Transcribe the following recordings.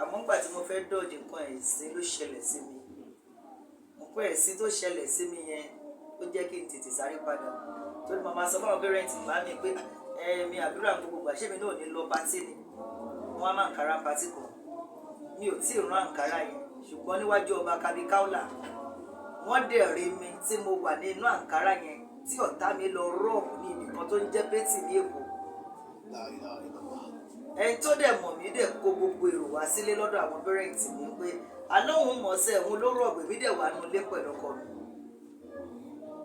Àmọ́ nígbà tí mo fẹ́ dodge, nǹkan ẹ̀sín ló ṣẹlẹ̀ sí mi. Nǹkan ẹ̀sín tó ṣẹlẹ̀ sí mi yẹn, ó jẹ́ kí n tètè sáré padà, torí màmá sọ fún àwọn parents bá mi pé ẹ mi àdúrà gbogbo gbà, ṣé mi náà ò ní lọ party ni. Wọ́n á máa àǹkárá party kan, mi ò tí ì rán àǹkárá yẹn, ṣùgbọ́n níwájú ọba Kabikaula, wọ́n dẹ̀ rí mi tí mo wà nínú àǹkárá yẹn, tí ọ̀tá mi lọ rob ní ibì kan tó ń jẹ́ Pétì ní Èkó. La ilaha illallah. Ẹni tó dẹ̀ mọ̀ mí dẹ̀ kó gbogbo èrò wá sílé lọ́dọ̀ àwọn parents mi pé alóhùn mọ̀ọ́sẹ̀ òun ló rob, èmi dẹ̀ wà nínú ilé pẹ̀lú ọkọ mi.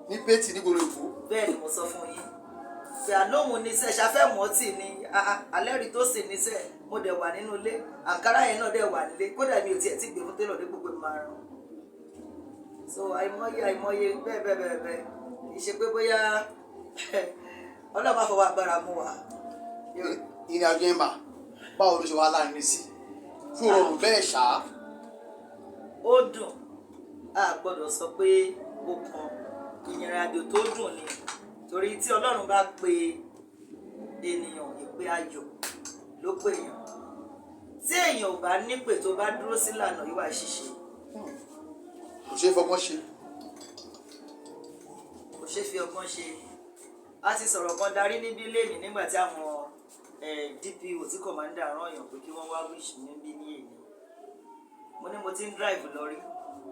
Ní Pétì nígboro Èkó? Bẹ́ẹ̀ ni mo sọ fún yín pé alóhùn ní sẹ́ ṣafẹ́ mọ́tì ni alẹ́rìí tó sì ní sẹ́. Mo dẹ̀ wà nínú ilé, àǹkárá yẹn náà dẹ̀ wà nílé. Kódà mi ò tiẹ̀ tí gbé fún télọ̀ dé gbogbo máa rán. So àìmọye àìmọye bẹ́ẹ̀ bẹ́ẹ̀ bẹ́ẹ̀ bẹ́ẹ̀. Kì í ṣe pé bóyá Ọlọ́run máa fọwọ́ agbára mú wa. Ìrìn àjò yẹn mà, báwo ló ṣe wá láàrin sí fún rọrùn bẹ́ẹ̀ ṣá? Ó dùn. A gbọ́dọ̀ sọ pé ó kan ìrìn àjò tó dùn ni, torí tí Ọlọ́run bá pe ènìyàn, ìpè ayọ̀ ló pè èèyàn. Tí èèyàn ò bá nípè, tó bá dúró sílànà ìwà ṣíṣe. Kò ṣeé fọgbọ́n ṣe. Kò ṣeé fi ọgbọ́n ṣe. A ti sọ̀rọ̀ kan darí níbí lẹ́nìí nígbà tí àwọn DPO tí commander rán èèyàn pé kí wọ́n wá wish níbí ní èyí. Mo ní mo ti ń drive lọ rí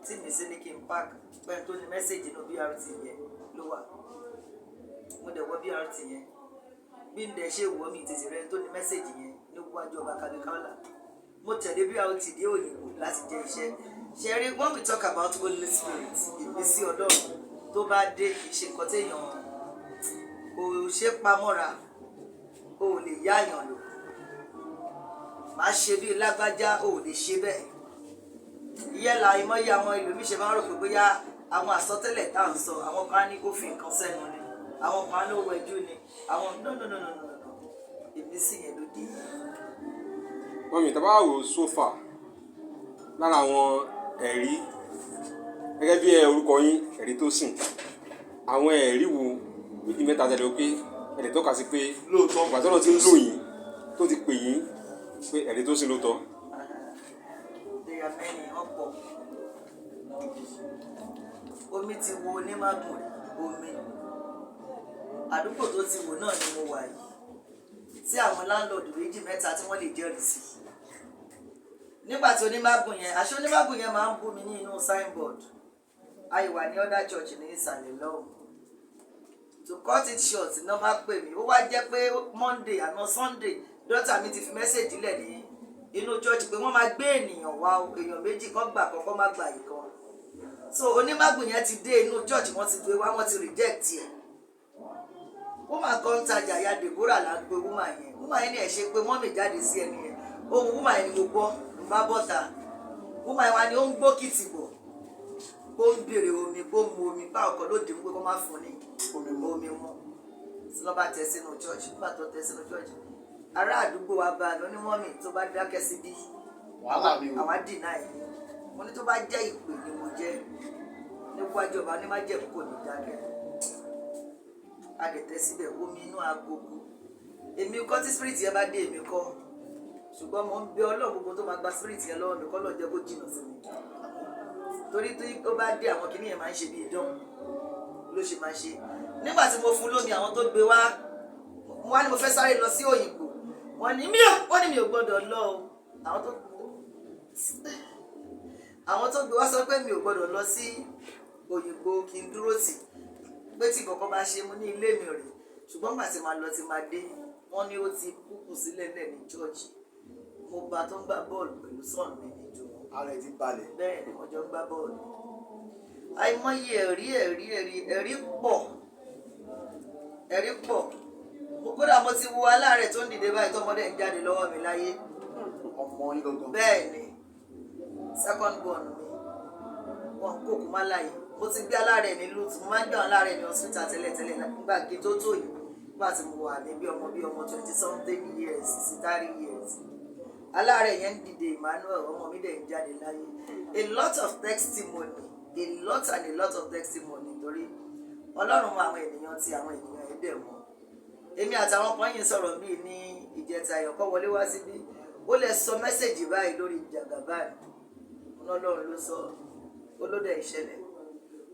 tí mi sí ní kí n park pẹ́ẹ́n tó ní message inú BRT yẹn ló wà. Mo dẹ̀ wọ BRT yẹn, bí n dẹ̀ ṣe wọ́ mi tètè rẹ tó ní message yẹn níwájú ọba Kabikaula. Mo tẹ̀lé BRT dé Òyìnbó láti jẹ iṣẹ́ ṣe rí. When we talk about Holy Spirit, ìmísí Ọlọ́run tó bá dé, kì í ṣe nǹkan téèyàn kò ṣe pamọ́ra, o ò lè yáàyàn lò. Má ṣe bí lágbájá, o ò lè ṣe bẹ́ẹ̀. Ìyẹn la ìmọ̀ye àwọn ẹlòmíì ṣe máa ń rò pé bóyá àwọn àsọtẹ́lẹ̀ tá à ń sọ, àwọn kan á ní kó fi nǹkan sẹ́nu ni, àwọn kan á ní ó wẹjú ni, àwọn no, no, no, no, no, no. Ìmísí yẹn ló dé. Mummy, tá bá wò so far lára àwọn ẹ̀rí, gẹ́gẹ́ bí ẹ orúkọ yín, ẹ̀rí tó sìn, àwọn ẹ̀rí wo méjì mẹ́ta tẹ̀lé o pé ẹ lè tọ́ka sí pé lóòótọ́ ìgbà tó lọ ti ń lò yín, tó ti pè yín pé ẹ̀rí tó sìn lóòótọ́? There are many, ọ̀pọ̀. Omi ti wo onímàgùn rí. Omi àdúgbò tó ti wò náà ni mo wà yìí, tí àwọn landlord méjì mẹ́ta tí wọ́n lè jẹ́rìí sí. Nígbà tí onímágùn yẹn, àṣé onímágùn yẹn máa ń bú mi ní inú signboard àìwà ní other church ní ìsàlẹ̀ lọ́hùn. To cut it short, iná bá pè mí, ó wá jẹ́ pé Monday, àná Sunday, dọ́tà mi ti fi message lẹ̀ ní inú church pé wọ́n máa gbé ènìyàn wá o, èèyàn méjì kan gbà kọ́kọ́ má gbà yìí kan. So onímágùn yẹn ti dé inú church, wọ́n ti gbé wá, wọ́n ti reject ẹ̀. Woman kan ń tajà ya Deborah là ń pe woman yẹn. Woman yẹn ní ẹ̀ ṣe pé mummy jáde sí ẹni yẹn. Ohun woman yẹn ni mo gbọ́ ń bá bọ́ta. Woman yẹn wá ní ó ń gbókìtì bọ̀, kó ń béèrè omi, kó ń mu omi báwọn kan ló dé mú pé kó má fún ní omi mu. Omi mu tí wọ́n bá tẹ sínú church. Nígbà tó tẹ sínú church, ará àdúgbò wa bá a lọ ní, "Mummy, tó bá dákẹ́ síbí, wàhálà mi o." Àwa dìnnà ẹ̀. Mo ní tó bá jẹ́ ìpè ni mo jẹ́ níwájú ọba ní májẹ̀mú, kò ní dákẹ́. A dẹ̀ tẹ́ síbẹ̀, omi inú agogo. Èmi kọ́ tí spirit yẹn bá dé, èmi kọ́, ṣùgbọ́n mo ń bẹ Ọlọ́run, gbogbo tó máa gba spirit yẹn lọ́wọ́ mi, kọ́ lọ́ọ́ jẹ́ kó jìnnà sí mi, torí tí ó bá dé, àwọn kìnìyàn yẹn máa ń ṣe bí idán ló ṣe máa ṣe. Nígbà tí mo fún lómi, àwọn tó gbé wá, mo wá ní mo fẹ́ sáré lọ sí Òyìnbó. Wọ́n ní mi ò gbọ́dọ̀ lọ o. Àwọn tó gbé wá sọ pé mi ò gbọ́dọ̀ lọ sí Òyìnbó, kí n dúró tì pé tí kọ̀ọ̀kan bá ṣe mo ní ilé mi rè. Ṣùgbọ́n gbà tí máa lọ, tí máa dé, wọ́n ní ó ti kúkú sílẹ̀ náà ní church. Mo bá tó ń gbá bọ́ọ̀lù pẹ̀lú son mi ní jùmọ̀. Ara ẹ̀ ti balẹ̀. Bẹ́ẹ̀ ni, wọ́n jọ ń gbá bọ́ọ̀lù. Àìmọye ẹ̀rí, ẹ̀rí, ẹ̀rí, ẹ̀rí pọ̀, ẹ̀rí pọ̀. Kódà mo ti wo aláàárẹ̀ tó ń dìde báyìí, tọmọdé ń jáde lọ́wọ́ mi láyé. Ọmọ yín gangan? Bẹ́ẹ̀ ni, second born mi. Wọn kó kó má láàyè. Mo ti gbé aláàárẹ̀ ní LUTH, mo máa ń gbé àwọn aláàárẹ̀ ní hospital tẹ́lẹ̀tẹ́lẹ̀ nígbà kí tó tó yìí, nígbà tí mo wà ní bí ọmọ 20 something years sí 30 years. Aláàárẹ̀ yẹn ń dìde, Emmanuel ọmọ mi dẹ̀ ń jáde láyé. A lot of testimony, a lot and a lot of testimony, torí Ọlọ́run mọ àwọn ènìyàn tí àwọn ènìyàn yẹn dẹ̀ mọ́. Èmi àtàwọn kan yìí ń sọ̀rọ̀ bíi ní ìjẹta, ẹ̀yọ̀kọ́ wọlé wá síbí. Ó lè sọ message báyìí lórí Jagaban. Ọlọ́run ló sọ, ó ló dẹ̀ ìṣẹ̀lẹ̀.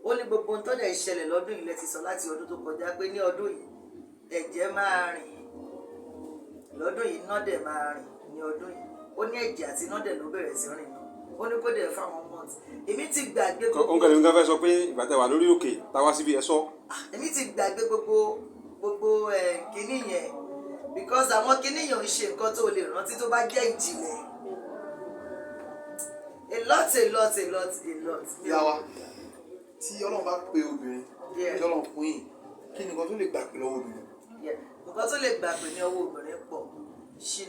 Ó ní gbogbo ohun tó dẹ̀ ìṣẹ̀lẹ̀ lọ́dún yìí lẹ ti sọ láti ọdún tó kọjá, pé ní ọdún yìí ẹ̀jẹ̀ máa rìn, lọ́dún yìí iná dẹ̀ máa rìn ní ọdún yìí. Ó ní ẹ̀jẹ̀ àti iná dẹ̀ ló bẹ̀rẹ̀ sí rìn náà. Ó ní kó dẹ̀ fáwọn months. Èmi ti gbàgbé gbogbo Òun kẹ́lẹ́ nǹkan fẹ́ sọ pé ìgbà tẹ́ wà lórí òkè táwa síbi ẹ sọ. Èmi ti gbàgbé gbogbo ẹ̀ kínní yẹn, because àwọn kínní yẹn ń ṣe nǹkan tó lè rántí tó bá jẹ́ ìjìnlẹ̀. A lot, a lot, a lot, a lot. Ìyá wa, tí Ọlọ́run bá pe obìnrin, tí Ọlọ́run fún yìí, kí ni nǹkan tó lè gbà pé lọ́wọ́ obìnrin? Yeah. Nǹkan tó lè gbà pé ní ọwọ́ obìnrin pọ̀. She